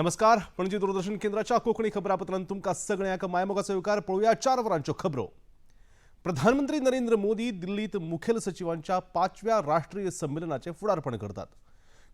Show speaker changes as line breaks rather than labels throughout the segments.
नमस्कार, पणजी दूरदर्शन केंद्राच्या कोंकणी खबरापत्रांत तुमकां सगळ्यांक मायमोगाचो येवकार. पळोवया 4 वरांच्यो खबरो. प्रधानमंत्री नरेंद्र मोदी दिल्लीत मुखेल सचिवांच्या 5व्या राष्ट्रीय संमेलनाचें फुडारपण करतात.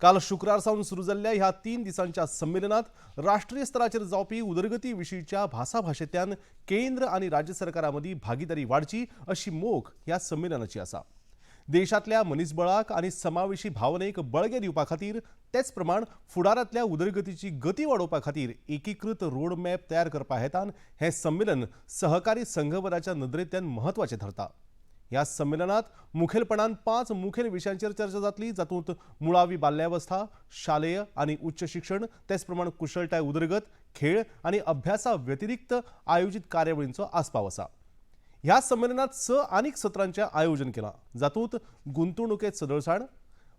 काल शुक्रार सावन सुरू जाल्ल्या ह्या 3 दिसांच्या संमेलनात राष्ट्रीय स्तराचेर जावपी उदरगती विशींच्या भासाभाशेंतल्यान केंद्र आनी राज्य सरकारां मदीं भागीदारी वाडची अशी मोख ह्या संमेलनाची आसा. देशांतल्या मनीसबळाक आनी समावेशी भावनेक बळगें दिवपा खातीर तेच प्रमाण फुडारांतल्या उदरगतीची गती वाडोवपा खातीर एकीकृत रोडमॅप तयार करपा हेतान हें संमेलन सहकारी संघबदाच्या नदरेंतल्यान म्हत्वाचें थारता. ह्या संमेलनात मुखेलपणान 5 मुखेल विशयांचेर चर्चा जातली, जातूंत मुळावी बाल्यावस्था, शालेय आनी उच्च शिक्षण, तेच प्रमाण कुशळटाय उदरगत, खेळ आनी अभ्यासा व्यतिरिक्त आयोजीत कार्यावळींचो आस्पाव आसा. ह्या संमेलनात 6 आनीक सत्रांचें आयोजन केलां, जातूंत गुंतवणुकेंत सदळसाण,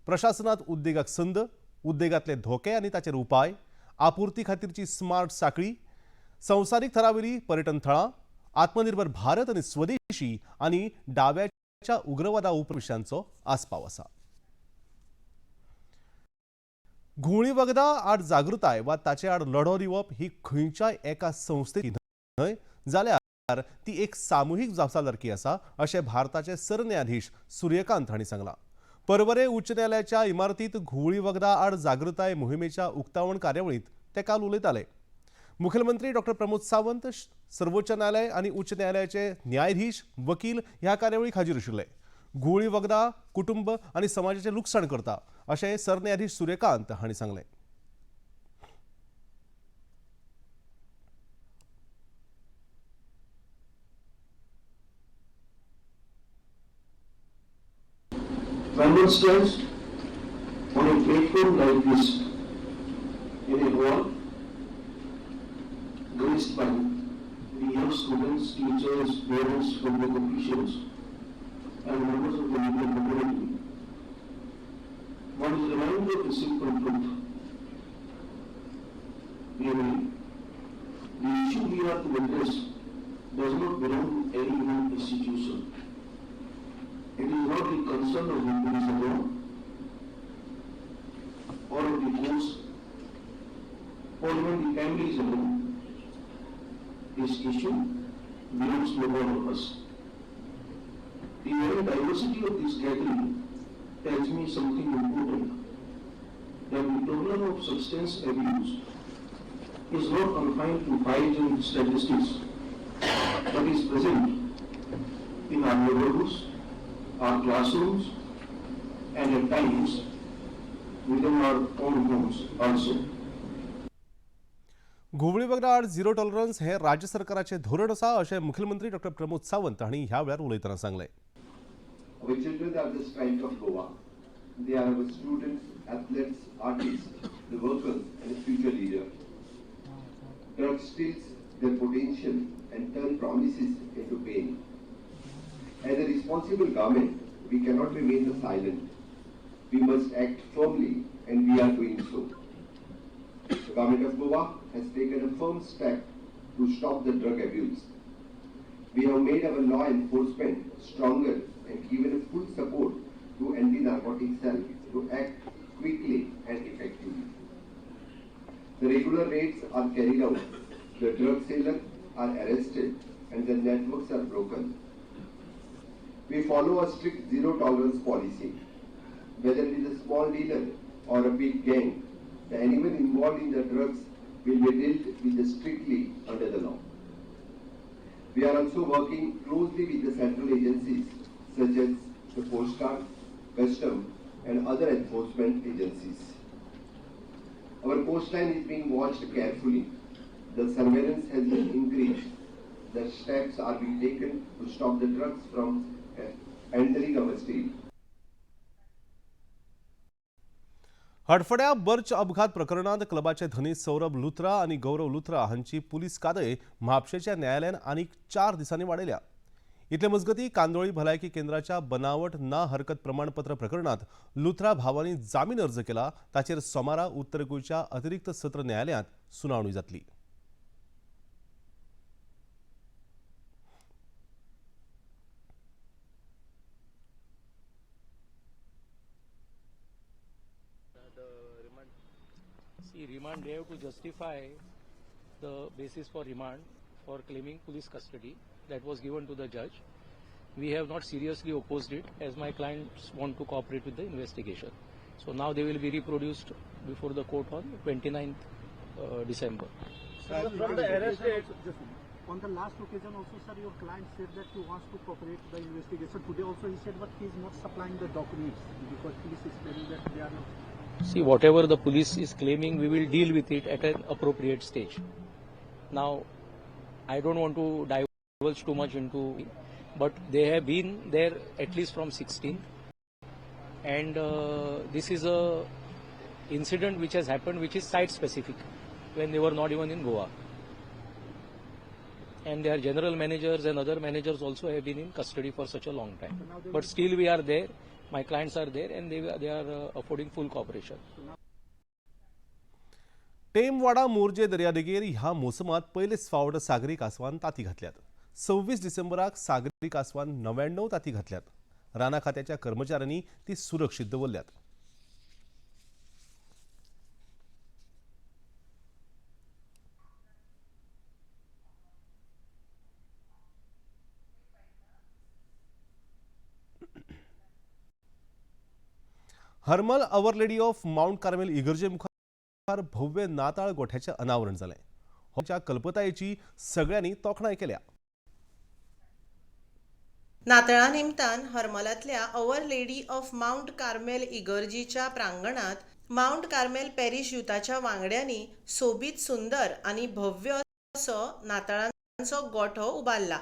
प्रशासनात उद्देगाक संद, उद्देगांतले धोके आनी ताचेर उपाय, आपुर्ती खातीरची स्मार्ट साखळी, संवसारीक थरावेली पर्यटन थळां, आत्मनिर्भर भारत आनी स्वदेशी आनी डाव्याच्या उग्रवादा उपरांत विशयांचो आस्पाव आसा. घुंवळी वखदां आड जागृताय वा ताचे आड लढो दिवप ही खंयच्याय एका संस्थेची न्हय, जाल्यार ती एक सामुहीक जापसालदारकी आसा अशें भारताचे सरन्यायाधीश सूर्यकांत हांणी सांगलां. परवरे उच्च न्यायालयाच्या इमारतींत घुंवळी वखदां आड जागृताय मोहिमेच्या उक्तावण कार्यावळींत ते काल उलयताले. मुखेलमंत्री डॉक्टर प्रमोद सावंत, सर्वोच्च न्यायालय आनी उच्च न्यायालयाचे न्यायाधीश, वकील ह्या कार्यावळीक हाजीर आशिल्ले. घुंवळी वखदां कुटुंब आनी समाजाचें लुकसाण करता अशें सरन्यायाधीश सूर्यकांत हांणी सांगलें.
When one stands on a platform like this, in a hall graced by the young students, teachers, parents, public officials, and members of the media community, one is reminded of a simple truth. Namely, the issue we are to address does not belong to any one institution. It is not the concern of the police alone, or of the courts, or even the families alone. This issue belongs to all of us. The very diversity of this gathering tells me something important, that the problem of substance abuse is not confined to files and statistics, but is present in our neighborhoods, our classrooms, and at times within our own homes also.
घुंवळी वखदां आड zero tolerance हें राज्य सरकाराचें धोरण आसा अशें मुखेलमंत्री doctor Pramod Sawant हांणी ह्या वेळार उलयतना सांगलें.
Our children are the strength of Goa. They are our students, athletes, artists, the workers, and the future leaders. Drugs steals their potential and turn promises into pain. As a responsible government, we cannot remain silent. We must act firmly, and we are doing so. The government of Goa has taken a firm step to stop the drug abuse. We have made our law enforcement stronger and given full support to anti-narcotic cell to act quickly and effectively. The regular raids are carried out, the drug sellers are arrested, and the networks are broken. We follow a strict zero tolerance policy. Whether it is a small dealer or a big gang, the anyone involved in the drugs will be dealt with strictly under the law. We are also working closely with the central agencies such as the Coast Guard, Custom, and other enforcement agencies. Our coastline is being watched carefully. The surveillance has been increased. The steps are being taken to stop the drugs from entering our state.
हडफड्या बर्च अपघात प्रकरणांत क्लबाचे धनी सौरभ लुथरा आनी गौरव लुथरा हांची police कादय म्हापशेच्या न्यायालयान आनीक 4 दिसांनी वाडयल्या. इतले मजगतीं कांदोळी भलायकी केंद्राच्या बनावट ना हरकत प्रमाणपत्र प्रकरणांत लुथरा भावांनी जामीन अर्ज केला, ताचेर सोमारा उत्तर गोंयच्या अतिरिक्त सत्र न्यायालयांत सुनावणी जातली.
See, remand, they have to justify the basis for remand for claiming police custody that was given to the judge. We have not seriously opposed it as my clients want to cooperate with the investigation. So now they will be reproduced before the court on 29th December.
From the arrest date,
On the last occasion also, sir, your client said that he wants to cooperate the investigation. Today also he said, but he is not supplying the documents because police is claiming that they are not.
See, whatever the police is claiming, we will deal with it at an appropriate stage. Now, I don't want to divulge too much into, but they have been there at least from 16th, and this is a incident which has happened, which is site specific, when they were not even in Goa. And their general managers and other managers also have been in custody for such a long time. But still we are there, my clients are there, and they are affording full cooperation.
Temwada Morjim दर्यादेगेर ह्या मोसमात पयलेच फावट सागरी कासवान ताती घातल्यात. 26 डिसेंबराक सागरी कासवान 99 ताती घातल्यात. राना खात्याच्या कर्मचाऱ्यांनी ती सुरक्षीत दवरल्यात. Harmal our lady of Mount Carmel इगर्जे मुखार भव्य नाताळ गोठ्याचें अनावरण जालें. होच्या कल्पतायेची सगळ्यांनी तोखणाय केल्या.
नातळा निमतान हरमलांतल्या our lady of Mount Carmel इगर्जीच्या प्रांगणांत मावंट कार्मेल पॅरिश युथाच्या वांगड्यांनी सोबीत सुंदर आनी भव्य असो नातळांचो गोठो उबारला.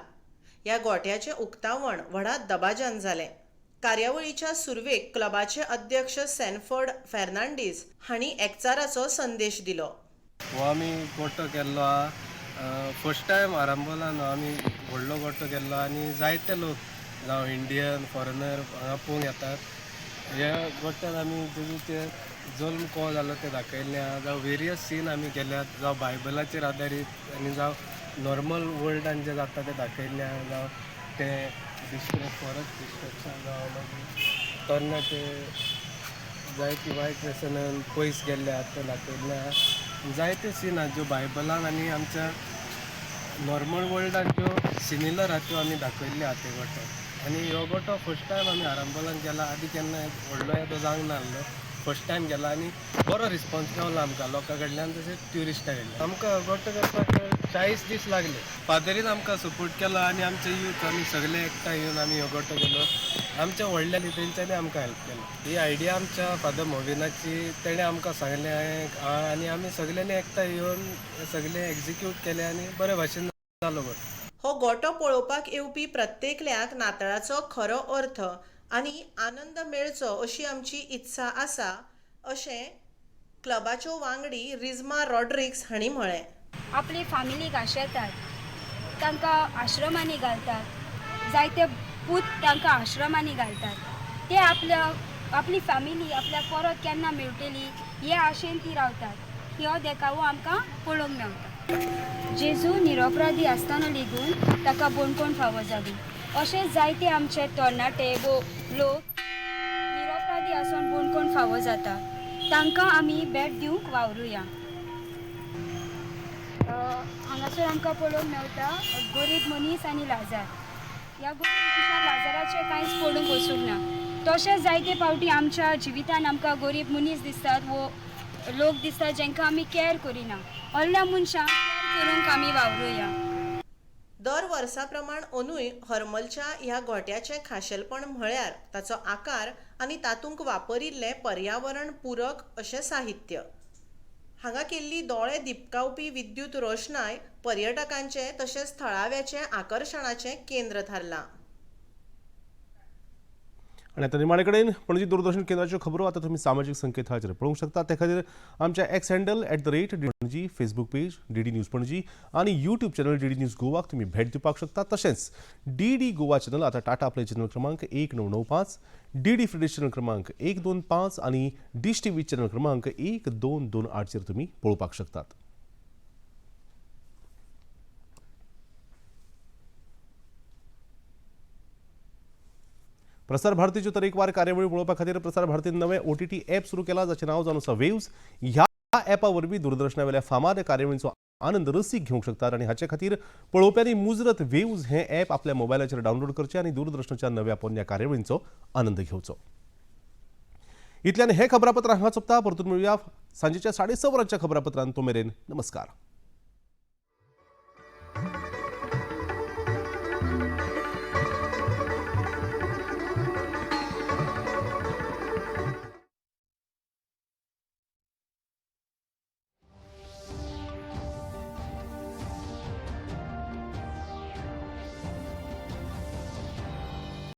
ह्या गोठ्याचें उक्तावण व्हडा दबाज्यान जालें. कार्यावळीच्या सुरवेक क्लबाचे अध्यक्ष सॅनफर्ड फेर्नांडीस हांणी एकचाराचो संदेश दिलो.
हो आमी गोठो केल्लो आहा. फर्स्ट टायम आरांबोलान आमी व्हडलो गोठो केल्लो आनी जायते लोक जावं इंडियन फॉरेनर हांगा पळोवंक येतात. ह्या गोठ्यान आमी तेजो जल्म को जालो तें दाखयल्लें आहा, जावं वेरियस सीन आमी केल्यात, जावं बायबलाचेर आदारीत आनी जावं नॉर्मल वर्ल्डान जें जाता तें दाखयल्लें आहा, जावं तें फॉरेस्ट डिस्ट्रक्शन जावं मागीर तरणाटे जायती वायट व्यसनान पयस गेल्ले आहात तें दाखयल्लें आहा. जायते सीन आहात ज्यो बायबलान आनी आमच्या नॉर्मल वर्ल्डान ज्यो सिमिलर आहात त्यो आमी दाखयल्ले आहात ते गोठ्यान. आनी ह्यो गोठो फर्स्ट टायम आमी आरांबोलान केला. आदी केन्ना व्हडलो येदो जावंक नासलो, फर्स्ट टायम केला आनी बरो रिस्पोन्स मेवलो आमकां लोकां कडल्यान तशेंच ट्युरिस्टां कडल्यान. आमकां गोठो करपाक 40 दीस लागले. फादरीन आमकां सपोर्ट केलो आनी आमचे यूथ आमी सगळे एकठांय येवन आमी ह्यो गोठो केलो. आमच्या व्हडल्यांनी तेंच्यांनी आमकां हेल्प केलो. ही आयडिया आमच्या फादर मोविनाची, तेणें आमकां सांगलें आनी आमी सगळ्यांनी एकठांय येवन सगळें एक्जिक्यूट केलें आनी बरे भाशेन जालो गोठो.
हो गोठो पळोवपाक येवपी प्रत्येकल्याक नातळाचो खरो अर्थ आनी आनंद मेळचो अशी आमची इत्सा आसा अशें क्लबाच्यो वांगडी रिज्मा रॉड्रिक्स हांणी म्हळें.
आपली फामिलीक आशेतात, तांकां आश्रमांनी घालतात, जायते पूत तांकां आश्रमांनी घालतात. ते आपल्या आपली फॅमिली आपल्याक परत केन्ना मेळटली हे आशेन ती रावतात. हो देखावो आमकां पळोवंक मेळटा. जेजू निरपराधी आसतना लेगून ताका बणकोण फावो जाली. अशें जायते आमचे तरणाटे वो लोक निरपराधी आसून बणकोण फावो जाता. तांकां आमी भेट दिवंक वावरुया. हांगासर आमकां पळोवंक मेळटा गरीब मनीस आनी लाजार. ह्या गरीब मनशाक लाजाराचें कांयच पडूंक वचूंक ना. तशेंच जायते फावटी आमच्या जिवितान आमकां गरीब मनीस दिसतात वो लोक दिसतात जांकां आमी कॅर करिना. असल्या मनशांक कॅर करूंक आमी वावरुया.
दर वर्सा प्रमाण अंदूय हरमलच्या ह्या गोठ्याचें खाशेलपण म्हळ्यार ताचो आकार आनी तातूंत वापरिल्लें पर्यावरण पुरक अशें साहित्य. हांगा केल्ली दोळे दिपकावपी विद्युत रोशणाय पर्यटकांचें तशेंच थळाव्याचें आकर्शणाचें केंद्र थारलां.
आनी आतां निमाणे कडेन पणजी दूरदर्शन केंद्राच्यो खबरो आतां तुमी सामाजीक संकेतथळाचेर पळोवंक शकता. ते खातीर आमच्या X handle @DD Panaji, Facebook page DD news Panaji आनी यूट्यूब चॅनल डीडी न्यूज गोवाक तुमी भेट दिवपाक शकता. तशेंच डीडी गोवा चॅनल आतां टाटा प्ले चॅनल क्रमांक 1995, डीडी फ्री चॅनल क्रमांक 125 आनी डिश टीव्ही चॅनल क्रमांक 1228चेर तुमी पळोवपाक शकतात. प्रसार भारतीच्यो तरेकवार कार्यावळी पळोवपा खातीर प्रसार भारतीन नवें OTT app सुरू केलां, जाचें नांव जावन आसा वेव्स. ह्या ॲपा वरवीं दूरदर्शनावेल्या फामाद कार्यावळींचो आनंद रसीक घेवंक शकतात आनी हाचे खातीर पळोवप्यांनी मुजरत वेव्ज हें ॲप आपल्या मोबायलाचेर डावनलोड करचें आनी दूरदर्शनाच्या नव्या पोन्न्या कार्यावळींचो आनंद घेवचो. इतल्यान हें खबरापत्र हांगा सोंपता. परतून मेळुया सांजेच्या 6:30 वरांच्या खबरापत्रांत. तो मेरेन नमस्कार.